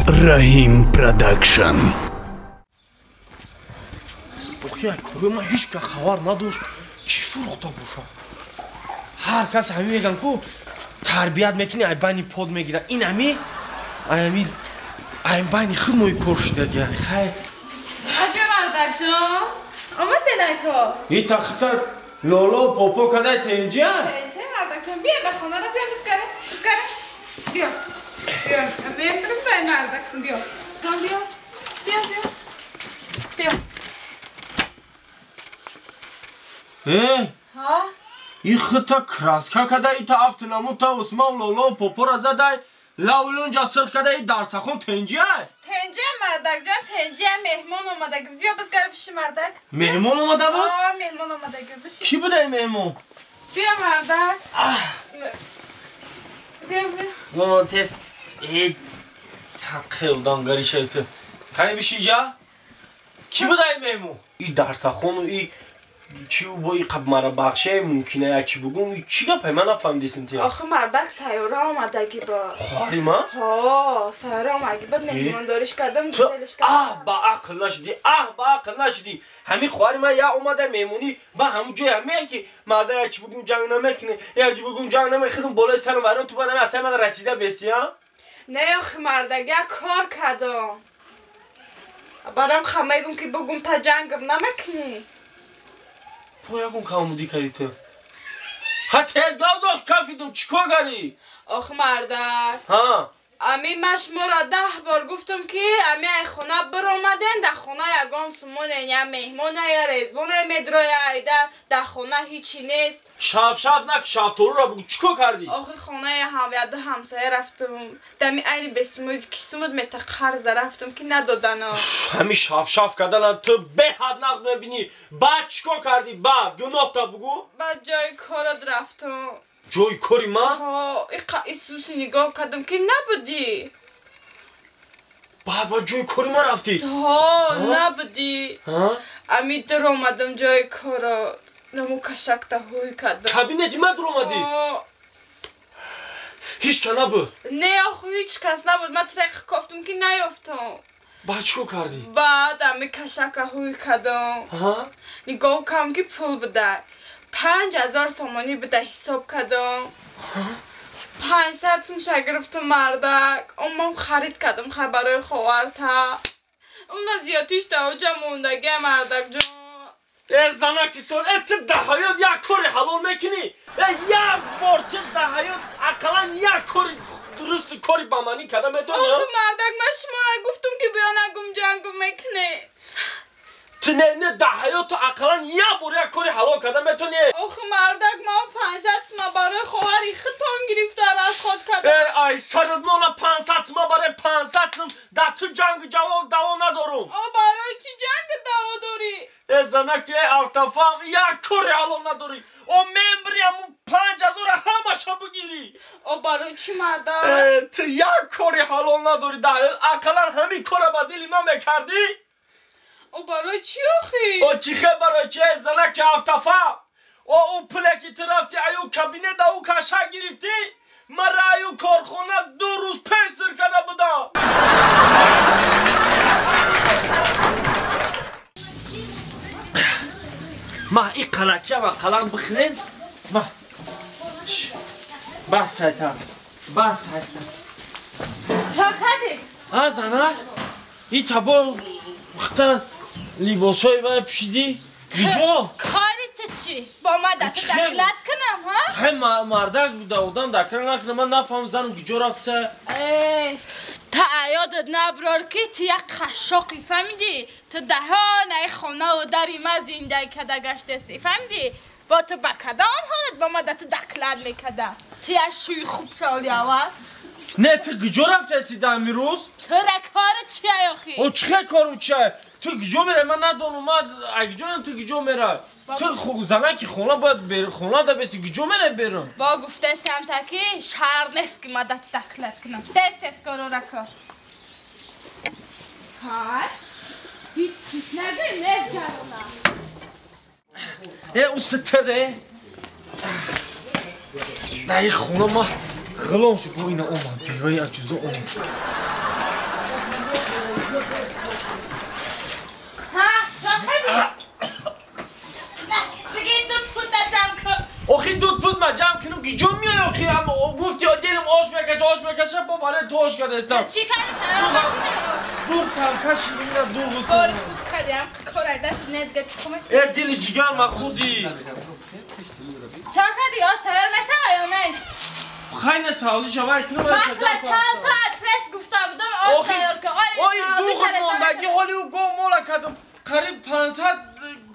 Раҳим Продакшн. Охи ай кори ман ҳеҷ ка хабар надошт, чӣ фурӯхта бошам. Ҳар кас ҳамин меган ку тарбият мекунӣ, ай байни под мегира. Ин ҳами ай ай байни худ мои кор шудаги. Хай. Ака мардакҷон, омаден ака. И тахта лоло попо кадай тенҷа? Тенҷа мардакҷон, биё ба хонара, биё бискара, бискара. Биё. Биё, мембрам дай мардак, биё. Тон биё. Биё, биё. Биё. Э? Ҳа? И хита краска кадай, ита афтинамута Усман лоло попора задай, лавлунҷа сирх кадай, дарсахон тенҷа? Тенҷа мардакҷон, тенҷа меҳмон омадаг. Биё бизгара пиши мардак. Меҳмон омада буд? А, меҳмон омадаг. Биши. Кӣ будай меҳмон? Биё мардак. Биё, биё. Мо тез садқе одам гаришай ту. Кани биши ҷа? Кӣ будай меҳмон? И дарсахону и чӣ бо и қаб мара бахше мумкина як чӣ бугум, чӣ гапай ман нафаҳмидисим тия. Охи мардак сайёра омадаги буд. Хоҳари ман? Ҳо, сайёра омадаги буд, меҳмондориш кардам, гуселиш кардам. Аҳ, ба ақл нашудӣ, аҳ, ба ақл нашудӣ. Ҳамин хоҳари ман як омада меҳмонӣ, ман ҳамун ҷой ҳамея ки марда як чӣ бугум ҷанг намекунӣ, як чӣ бугум ҷанг намекунӣ, худум болои сарам вайрон, ту баъд ҳамин асаи ман расида бестӣ, а? Не, охи мардак, як кор кардам. Барам ха мегум ки бугум та ҷангам намекунӣ. По ягон камудӣ кардӣ ту? Ха тез гав зох кафидум, чӣ кор кардӣ? Ох мардак. Ҳа? Ами ман шуморо 10 бор гуфтум ки ами ай хона биромаден, дар хона ягон сумоне, я меҳмона, я резбона медроя, айда дар хона ҳичи нест. Шаб шаб нак, шабторуро бугу, чӣ кор кардӣ? Охи хонаи ҳамяду ҳамсоя рафтум. Дами айни бесумӯзи ки сумуд мета қарза рафтум ки надодано. Ҳами шаф шаф кардана ту беҳад нағз мебинӣ. Баъд чӣ кор кардӣ? Баъд гуноҳта бугу? Баъд ҷои корот рафтум. Ҷои кори ман? Ҳо, иқа исуси нигоҳ кардам ки набудӣ. Баъд ба ҷои кори ман рафтӣ? Ҳо, набудӣ. Ами даромадам ҷои корот. Наму кашакта ҳуй кардам. Кабинети ман даромадӣ? Ҳо. Ҳеҷ ка набуд? Не, оху ҳеҷ кас набуд. Ман тиреқ кофтум ки наёфтам. Баъд чӣ кор кардӣ? Баъд ами кашака ҳуй кардам. Нигоҳ кардам ки пул буда. 5000 сомонӣ буда ҳисоб кардам. 500 сумша гирифтам мардак. Омам харид кардам хай барои ховарта. Уна зиёдтиш давҷа мондагия мардакҷон. Э занаки сол, э ту дар ҳаёт як кори ҳалол мекунӣ? Э як бор ту дар ҳаёт ақаллан як кори дурусти кори ба маънӣ карда метавонӣ? Охи мардак, ман шуморо гуфтум ки биё нагум ҷангум мекунӣ. Ту не, не, дар ҳаёт ту ақаллан як бор як кори ҳалол карда метавонӣ? Охи мардак, ман 500 сума барои хоҳари худтон гирифта расход кардам. Э ай сарат мона 500 сума барои 500 сум дар ту ҷангу даво надорум. О, барои чӣ ҷангу даво дорӣ? Э занаки, э автофаҳм, як кори ҳалол надорӣ. О мембри ҳамун 5000 ҳамаша бигирӣ. О барои чӣ мардак? Э ту як кори ҳалол надорӣ дар ҳаёт, ақаллан ҳамин кора ба дили ман мекардӣ? О барои чӣ охи? О чӣ хе барои чӣ, э занаки автофаҳм? О ӯ пуле ки ту рафтӣ аю кабинет ау каша гирифтӣ, ман аю корхона 2 рӯз пеш сир карда будам. Ма и қалакия ва қалам бихӯрен. Ма бас сайта, бас сайта. Чӣ кардӣ? А занак, и табо хта либосҳои вай пӯшидӣ? Биҷо? Кори ту чӣ? Бо ман да ту даклат кунам, ҳа? Хай мардак одам даклат накунам, ман нафаҳмам занам куҷо рафта. Э, та аёдат наброр ки ту як қашшоқӣ, фаҳмидӣ? Ту даҳонаи хонаву дари ман зиндагӣ карда гаштаистӣ, фаҳмидӣ? Бо ту ба кадом ҳолат бо ман да ту даклат мекардам? Ту як шӯи хуб шавли аввал. Не, ту куҷо рафтаистӣ дар ҳамин рӯз? Тура корат чия охи? О чӣ хел корум чия? Ту куҷо меравӣ? Ман надонам, ман куҷо ту куҷо меравӣ? Ту занаки хона бояд хона да беси, куҷо меравӣ берун? Бо гуфтаистам та ки шаҳр нест ки ман да ту даклат кунам. Тез тез корора кор. Ҳай, ҳеҷ чиз нагӯй, мезаронам. Э уситаре. Дар ин хона ман ғулом шуд, бо ина омад, беваи аҷузо омад. Ҳа, чо кардӣ? Бигӣ дуд пуда ҷамъ кун. Охи дуд пуд ма ҷамъ кунам ки ҷо меои охи ам гуфти дилам ош мекаша ош мекаша бо барои ту ош кардаистам. Чӣ кардӣ тайёр нашида? Дуғ там кашидим ина дуғу кори худ кардиам корай даст не дига чӣ кумак? Э дили ҷигар ма хурдӣ. Чо кардӣ ош тайёр мешава ё не? Хай не савзӣ шавай кунам. Ман тура чанд соат пеш гуфта будам ош тайёр кун. Ой дуғ мондагӣ ҳоли ӯ гов мола кардам қариб 500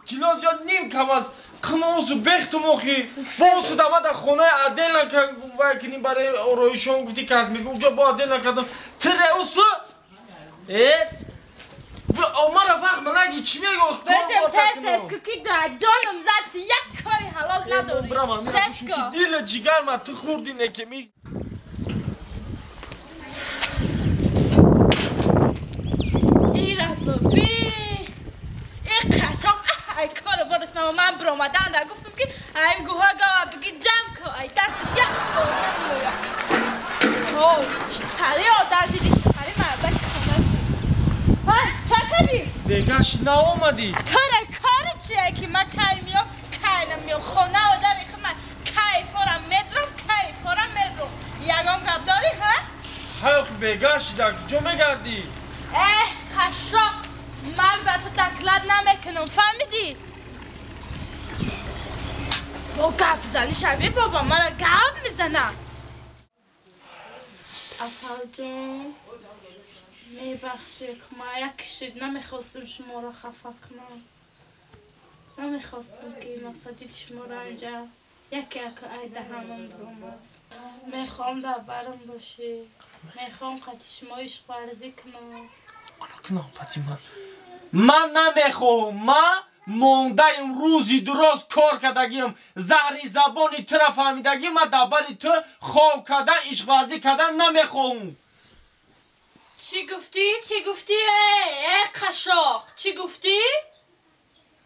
кило зиёд ним кам аст. Қимосу бехтум охи босу дама дар хонаи отдел вай кунӣ барои ороишон гуфти касмик уҷо бо отдел накардам тире усу э мара вақт манаги чӣ мегӯ бачам тез тез ку ки ҷоном зад як кори ҳалол надорӣ тез ку дила ҷигар ма ту хурдӣ неки ми ира би и қашоқ ай кор бораш намо ман биромадан да гуфтам ки ай гӯҳа гава биги ҷамъ ку ай дасташ як кор намеояд. О, чӣ тари одам шуди, чӣ тари мардак хона шуди. Ҳа, ча кардӣ? Бегаш наомадӣ. Тура кори чие ки ман кай меом, кай намеом. Хона одари худ ман кайфорам медрам, кайфорам мером. Ягон гап дорӣ, ҳа? Ҳай охи бегаш шида, ҷо мегардӣ? Эҳ, қашшоқ, ман ба ту таклад намекунам, фаҳмидӣ? Бо гап зани шаби бобо, мара гап мезанам. Асалҷон, мебахшед, ман як шуд намехостам шуморо хафа кунам. Намехостам ки мақсад дили шуморо анҷа яке яке ай даҳанам биромад. Мехоҳам дар барам бошӣ. Мехоҳам қати шумо ишқварзӣ кунам. Кунам Фатима. Ман намехоҳам, ман мондаем рӯзи дуроз кор кардагиам, заҳри забони тура фаҳмидагӣ, ман дар бари ту хоб кардан, ишқварзӣ кардан намехоҳам. Чӣ гуфтӣ? Чӣ гуфтӣ? Э қашоқ, чӣ гуфтӣ?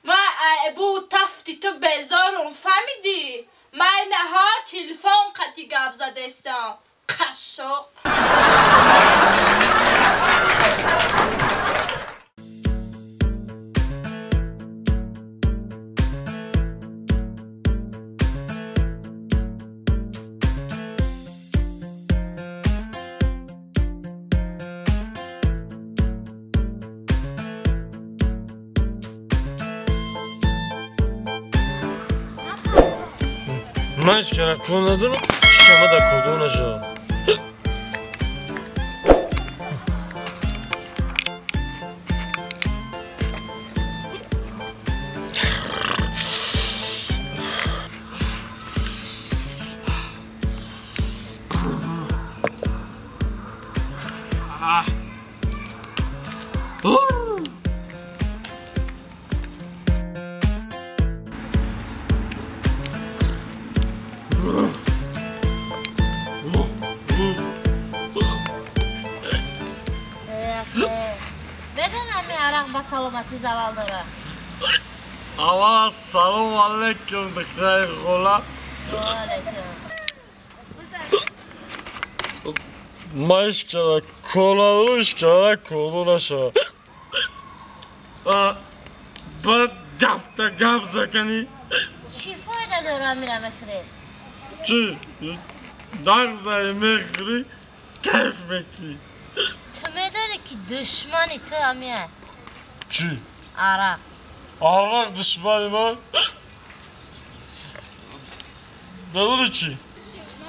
Ман бу тафти ту безорум, фаҳмидӣ? Ман наҳо телефон қати гап задестам. Қашоқ. Ман ҳеҷ кара кор надорам, шама дар кордор нашавам. Саломатӣ залал дорад. Аввал ассалому алайкум, духтари хола. Алайкум. Ман ҳеҷ кара кор надорам, ҳеҷ кара кордор нашавам. Баъд гапта гап заканӣ. Чӣ фоида дора амира мехӯрӣ? Чӣ? Нағзае мехӯрӣ, кайф мекунӣ. Ту медонӣ ки душмани ту амия? Чӣ? Арақ. Арақ душмани ман? Медонӣ чӣ?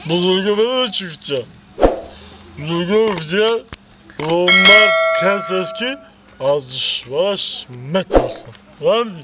Бузурга медонӣ чӣ гуфтия? Бузурга гуфтия ромард кас аст ки аз душманаш метарсад. Фаҳмидӣ?